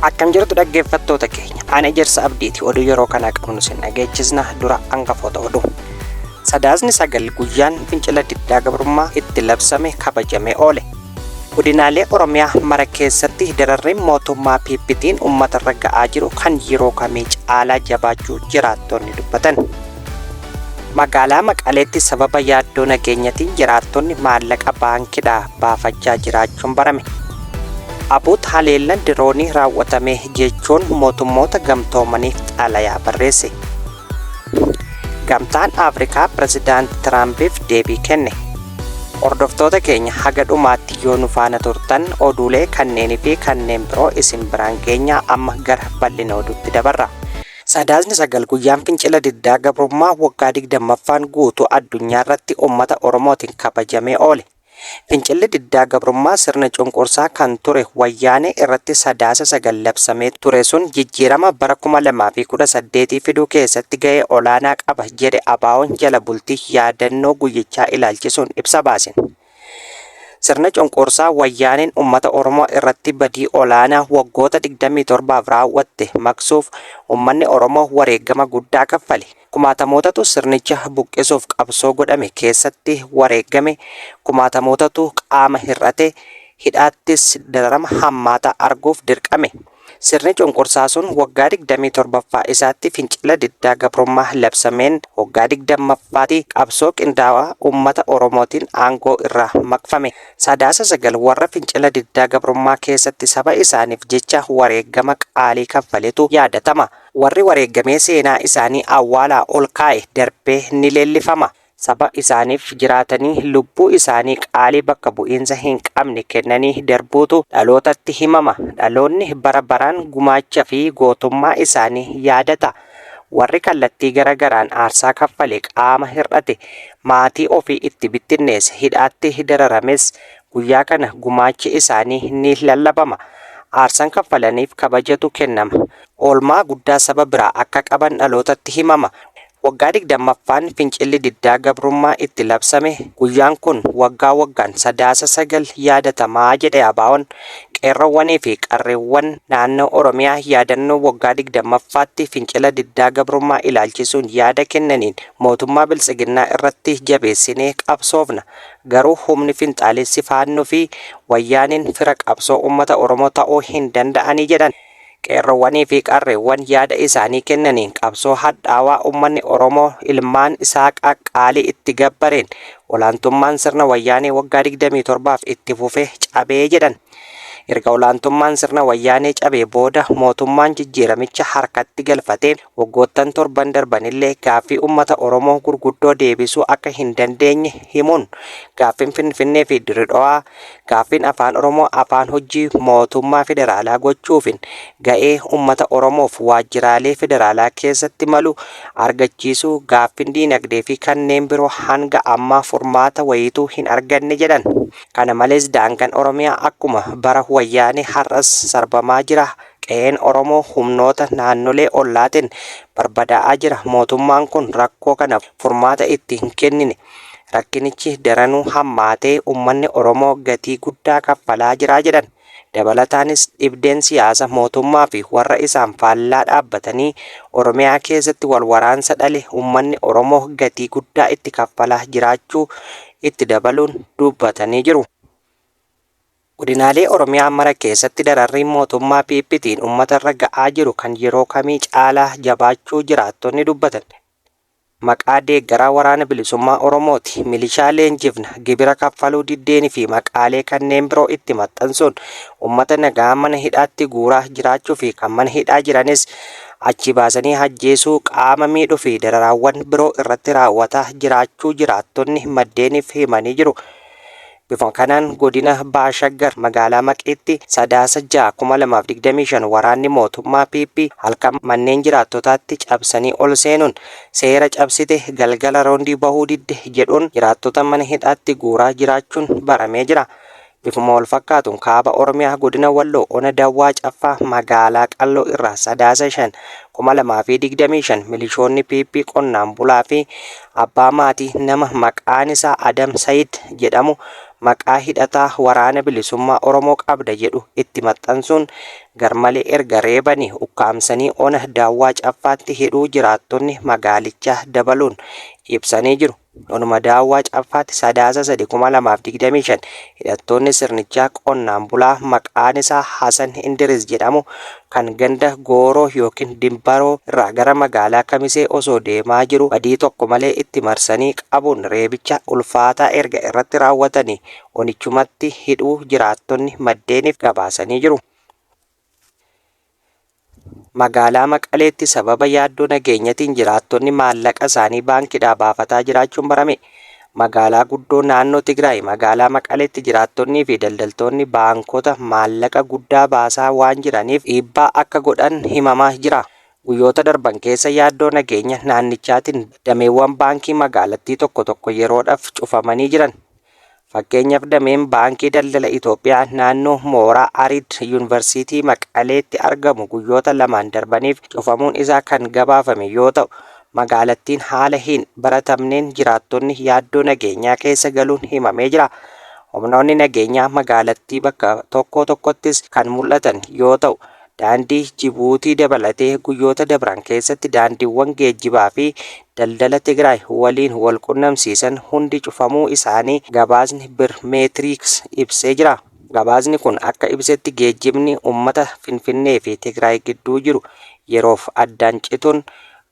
Akkam jirtu dhaggeeffattoota keenya. Ani Ejersa Abdiiti. Oduu yeroo kanaa qabnu sin dhageechisna dura hangafoota oduu. Sadaasni 9 guyyaan fincila diddaa gabrummaa itti labsame kabajamee oole. Godinaalee Oromiyaa mara keessatti dararriin mootummaa PPtiin uummatarra ga'aa jiru kan yeroo kamii caalaa jabaachuu jiraattonni dubbatan. Magaalaa Maqaleetti sababa yaaddoo nageenyatiin jiraattonni maallaqa baankidhaa baafachaa jiraachuun barame. Abuut haleellan diroonii raawwatame jechuun mootummoota gamtoomaniif xalayaa barreesse. Gamtaan Afrikaa Pirezidaant Tiraampiif deebii kenne. Hordoftoota keenya haga dhumaatti yoo nu faana turtan oduulee kanneenii fi kanneen biroo isin biraan geenya amma gara bal'ina oduutti dabarra. Sadaasni 9 guyyaan fincila diddaa gabrummaa waggaa 20ffaan guutuu addunyaarratti uummata Oromootiin kabajamee oole. Fincilli diddaa gabrummaa sirna cunqursaa kan ture Wayyaanee irratti Sadaasa 9 labsamee ture sun jijjiirama bara 2018 fiduu keessatti gahee olaanaa qaba jedhe ABOn jala bultii yaadannoo guyyichaa ilaalchisuun ibsa baasen. Sirna cunqursaa Wayyaaneen ummata Oromoo irratti badii olaanaa waggoota 27f raawwatte maqsuuf ummanni Oromoo wareegama guddaa kaffale. Kumaatamootatu sirnicha buqqisuuf qabsoo godhame keessatti wareegame, kumaatamootatu qaama hir'ate, hidhaattis dararama hammaataa arguuf dirqame. Sirni cunqursaa sun waggaa 27ffaa isaatti fincila diddaa gabrummaa labsameen waggaa 20ffaatti qabsoo qindaawaa ummata Oromootiin aangoo irraa maqfame. Sadaasa 9 warra fincila diddaa gabrummaa keessatti saba isaaniif jecha wareegama qaalii kaffaletu yaadatama. Warri wareegamee seenaa isaanii awwaalaa ol kaa'e darbee ni leellifama. Saba isaaniif jiraatanii lubbuu isaanii qaalii bakka bu'iinsa hin qabne kennanii darbuutu dhalootatti himama. Dhaloonni bara baraan gumaacha fi gootummaa isaanii yaadata. Warri kallattii gara garaan aarsaa kaffale, qaama hir'ate, maatii ofii itti bittinneesse, hidhaatti dararames guyyaa kana gumaachi isaanii ni lallabama. Aarsan kaffalaniif kabajatu kennama. Oolmaa guddaa saba biraa akka qaban dhalootatti himama. Waggaa 20ffaan fincilli diddaa gabrummaa itti labsame guyyaan kun waggaa waggaan Sadaasa 9 yaadatamaa jedhe ABOn. Qeerroowwanii fi qarreewwan naannoo Oromiyaa yaadannoo waggaa 20ffaatti fincila diddaa gabrummaa ilaalchisuun yaada kennaniin mootummaa Biltsiginnaa irratti jabeessinee qabsoofna. Garuu humni finxaalessi Faannoo fi Wayyaaneen fira qabsoo uummata Oromoo ta'uu hin danda'anii jedhan. Qeerroowwanii fi qarreewwan yaada isaanii kennaniin qabsoo hadhaawaa uummanni Oromoo ilmaan isaa qaqqaalii itti gabbareen olaantummaan sirna Wayyaanee waggaa 27f itti fufe cabee jedhan. Erga olaantummaan sirna Wayyaanee cabee booda mootummaan jijjiiramicha harkatti galfatee waggoottan torban darbanillee gaaffii uummata Oromoo gurguddoo deebisuu akka hin dandeenye himuun gaaffiin Finfinnee fi Dirre Dhawaa, gaaffiin Afaan Oromoo afaan hojii mootummaa federaalaa gochuufin ga'ee uummata Oromoof waajjiraalee federaalaa keessatti malu argachiisuu, gaaffiin diinagdee fi kanneen biroo hanga ammaa furmaata wayiituu hin arganne jedhan. Kana malees daangaan Oromiyaa akkuma bara Wayyaanee har'as sarbamaa jira. Qe'een Oromoo humnoota naannolee ollaatiin barbadaa'aa jira. Mootummaan kun rakkoo kana furmaata itti hin kennine. Rakkinichi daranuu hammaatee uummanni Oromoo gatii guddaa kaffalaa jira jedhan. Dabalataanis dhibdeen siyaasa mootummaa fi warra isaan faallaa dhaabbatanii Oromiyaa keessatti wal waraansa dhale uummanni Oromoo gatii guddaa itti kaffalaa jiraachuu itti dabaluun dubbatanii jiru. Godinaalee Oromiyaa mara keessatti dararriin mootummaa PPtiin uummatarra ga'aa jiru kan yeroo kamii caalaa jabaachuu jiraattonni dubbatan. Maqaa deeggaraa waraana bilisummaa Oromooti. Milishaa leenjifna, gibira kaffaluu diddeenii fi maqaalee kanneen biroo itti maxxansuun uummata nagaa mana hidhaatti guuraa jiraachuu fi kan mana hidhaa jiranis achi baasanii ajjeesuu, qaama miidhuu fi dararaawwan biroo irratti raawwataa jiraachuu jiraattonni maddeeniif himanii jiru. Bifa kanaan godina Baha Shaggar magaalaa Maqiitti Sadaasa 6, 2025 waraanni mootummaa PP halkan manneen jiraattotaatti cabsanii ol seenuun seera cabsite galgala roondii bahuu didde jedhuun jiraattota mana hidhaatti guuraa jiraachuun baramee jira. Bifuma wal fakkaatuun kaaba Oromiyaa godina Walloo ona Dawwaa Caffaa magaalaa Qalloo irraa Sadaasa 5, 2025 milishoonni PP qonnaan bulaa fi abbaa maatii nama maqaan isaa Adam Sayid jedhamu maqaa hidhataa waraana bilisummaa Oromoo qabda jedhu itti maxxansuun garmalee erga reebanii ukkaamsanii ona Daawwaa Caffaatti hidhuu jiraattonni magaalichaa dabaluun ibsanii jiru. Onuma Daawwaa Caffaatti Sadaasa 3, 2025 hidhattoonni sirnichaa qonnaan bulaa maqaan isaa Hasan Indiris jedhamu kan ganda Gooroo ykn Dimbaroo irraa gara magaalaa Kamisee osoo deemaa jiruu badii tokko malee itti marsanii qabuun reebicha ulfaataa erga irratti raawwatanii onichumatti hidhuu jiraattonni maddeeniif gabaasanii jiru. Magaalaa Maqaleetti sababa yaaddoo nageenyatiin jiraattonni maallaqa isaanii baankiidhaa baafataa jiraachuun barame. Magaalaa guddoo naannoo Tigraay magaalaa Maqaleetti jiraattonnii fi daldaltoonni baankota maallaqa guddaa baasaa waan jiraniif dhiibbaa akka godhan himamaa jira. Guyyoota darban keessa yaaddoo nageenya naannichaatiin dameewwan baankii magaalattii tokko tokko yeroodhaaf cufamanii jiran. Fakkeenyaaf dameen Baankii Daldala Itoophiyaa naannoo mooraa Ariid Yuunivarsiitii Maqaleetti argamu guyyoota lamaan darbaniif cufamuun isaa kan gabaafame yoo ta'u, magaalattiin haala hin baratamneen jiraattonni yaaddoo nageenyaa keessa galuun himamee jira. Humnoonni nageenyaa magaalattii bakka tokko tokkottis kan mul'atan yoo ta'u, daandii Jibuutii dabalatee guyyoota dabran keessatti daandiiwwan geejjibaa fi daldala Tigraay waliin wal qunnamsiisan hundi cufamuu isaanii gabaasni Birmeetiriiks ibsee jira. Gabaasni kun akka ibsetti geejjibni ummata Finfinnee fi Tigraay gidduu jiru yeroof addaan cituun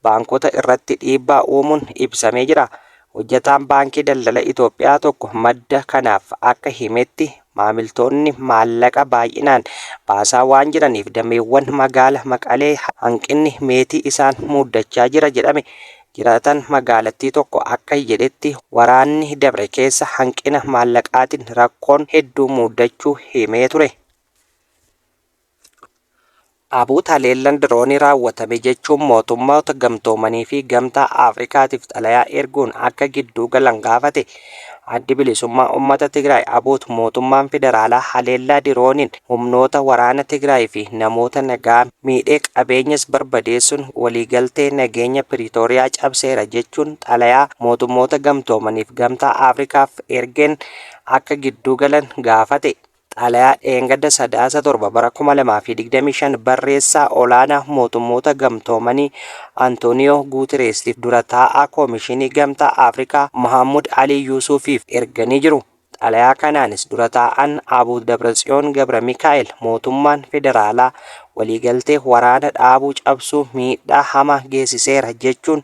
baankota irratti dhiibbaa uumuun ibsamee jira. Hojjataan Baankii Daldala Itoophiyaa tokko madda kanaaf akka himetti, maamiltoonni maallaqa baay'inaan baasaa waan jiraniif dameewwan magaala Maqalee hanqinni meetii isaan muuddachaa jira jedhame. Jiraatan magaalattii tokko akka jedhetti waraanni dabre keessa hanqina maallaqaatiin rakkoon hedduu muuddachuu himee ture. Abuut haleellan diroonii raawwatame jechuun Mootummoota Gamtoomanii fi Gamtaa Afrikaatiif xalayaa erguun akka gidduu galan gaafate. Addi Bilisummaa Ummata Tigraay, Abuut, mootummaan federaalaa haleellaa dirooniin humnoota waraana Tigraay fi namoota nagaa miidhee qabeenyas barbadeessuun waliigaltee nageenya Piriitooriyaa cabseera jechuun xalayaa Mootummoota Gamtoomaniif Gamtaa Afrikaaf ergeen akka gidduu galan gaafate. Xalayaa dheengadda Sadaasa 7 bara 2025 barreessaa olaanaa Mootummoota Gamtoomanii Antooniyoo Guutireesiif dura taa'aa Koomishinii Gamtaa Afrikaa Mahaammud Alii Yuusuufiif erganii jiru. Xalayaa kanaanis dura taa'aan Abu Dabratsiyoon Gabramikaa'el mootummaan federaalaa waliigaltee waraana dhaabuu cabsuu miidhaa hamaa geessiseera jechuun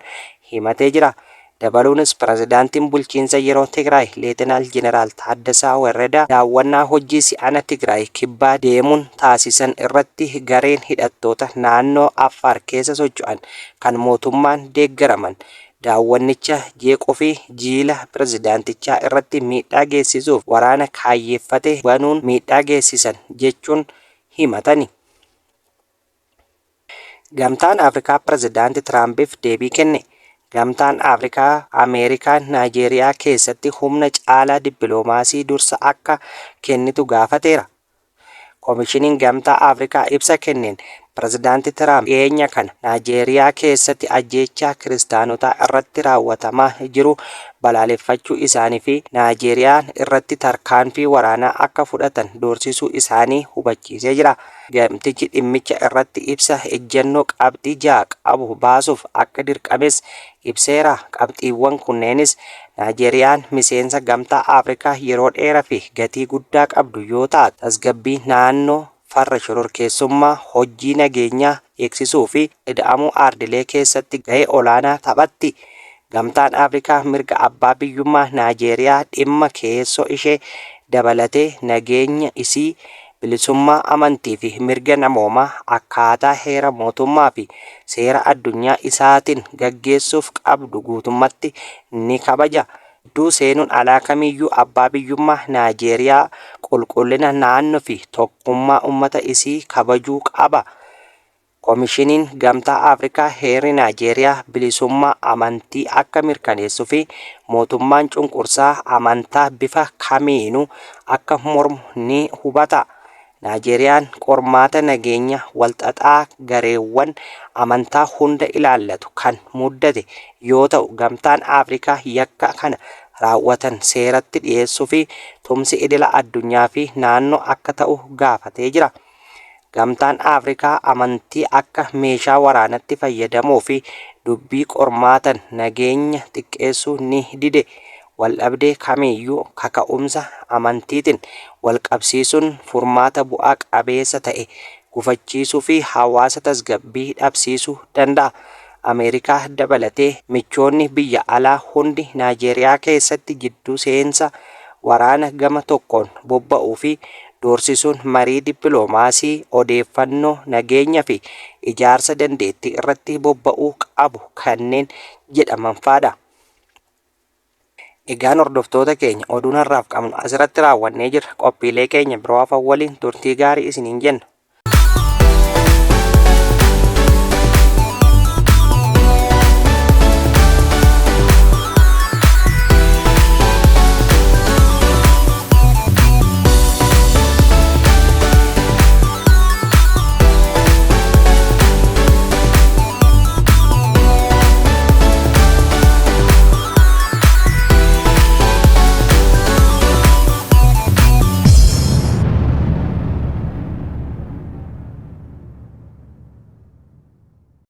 himatee jira. Dabaluunis Pirezidaantiin Bulchiinsa Yeroo Tigraay Leetenaal Jeneraal Taaddasaa Werredaa daawwannaa hojii si'ana Tigraay Kibbaa deemuun taasisan irratti gareen hidhattoota naannoo Affaar keessa socho'an kan mootummaan deeggaraman daawwannicha jeequufi jiila pirezidaantichaa irratti miidhaa geessisuuf waraana kaayyeeffate banuun miidhaa geessisan jechuun himatani. Gamtaan Afrikaa Pirezidaanti Tiraampiif deebii kenne. Gamtaan Afrikaa Ameerikaan Naayijeeriyaa keessatti humna caalaa dippiloomaasii dursa akka kennitu gaafateera. Komishiniin Gamtaa Afrikaa ibsa kenneen Pirezidaanti Tiraamp dhiyeenya kana Naayijeeriyaa keessatti ajjeechaa Kiristaanotaa irratti raawwatamaa jiru balaaleffachuu isaanii fi Naayijeeriyaan irratti tarkaanfii waraanaa akka fudhatan doorsisuu isaanii hubachiisee jira. Gamtichi dhimmicha irratti ibsa ejjennoo qabxii 6 qabu baasuuf akka dirqames ibseera. Qabxiiwwan kunneenis Naayijeeriyaan miseensa Gamtaa Afrikaa yeroo dheeraa fi gatii guddaa qabdu yoo taatu, tasgabbii naannoo, farra shororkeessummaa, hojii nageenyaa eegsisuu fi ida'amuu aardilee keessatti gahee olaanaa taphatti. Gamtaan Afrikaa mirga abbaa biyyummaa Naayijeeriyaa dhimma keessoo ishee dabalatee nageenya isii, bilisummaa amantii fi mirga namoomaa akkaataa heera mootummaa fi seera addunyaa isaatiin gaggeessuuf qabdu guutummatti ni kabaja. Gidduu seenuun alaa kamiyyuu abbaa biyyummaa Naayijeeriyaa, qulqullina naannoo fi tokkummaa ummata isii kabajuu qaba. Komishiniin Gamtaa Afrikaa heerri Naayijeeriyaa bilisummaa amantii akka mirkaneessu fi mootummaan cunqursaa amantaa bifa kamiinuu akka mormu ni hubata. Naayijeeriyaan qormaata nageenya walxaxaa gareewwan amantaa hunda ilaallatu kan muddate yoo ta'u, Gamtaan Afrikaa yakka kana raawwatan seeratti dhiyeessuu fi tumsi idila addunyaa fi naannoo akka ta'u gaafatee jira. Gamtaan Afrikaa amantii akka meeshaa waraanatti fayyadamuu fi dubbii qormaatan nageenya xiqqeessuu ni dide. Waldhabdee kamiyyuu kaka'umsa amantiitiin walqabsiisuun furmaata bu'aa qabeessa ta'e gufachiisuu fi hawaasa tasgabbii dhabsiisuu danda'a. Ameerikaa dabalatee michoonni biyya alaa hundi Naayijeeriyaa keessatti jidduu seensa waraana gama tokkoon bobba'uu fi doorsisuun marii dippiloomaasii, odeeffannoo, nageenya fi ijaarsa dandeettii irratti bobba'uu qabu kanneen jedhaman fa'adha. Egaan hordoftoota keenya, oduun har'aaf qabnu asirratti raawwannee jirra. Qophiilee keenya biroo hafan waliin turtii gaarii isiniin jenna.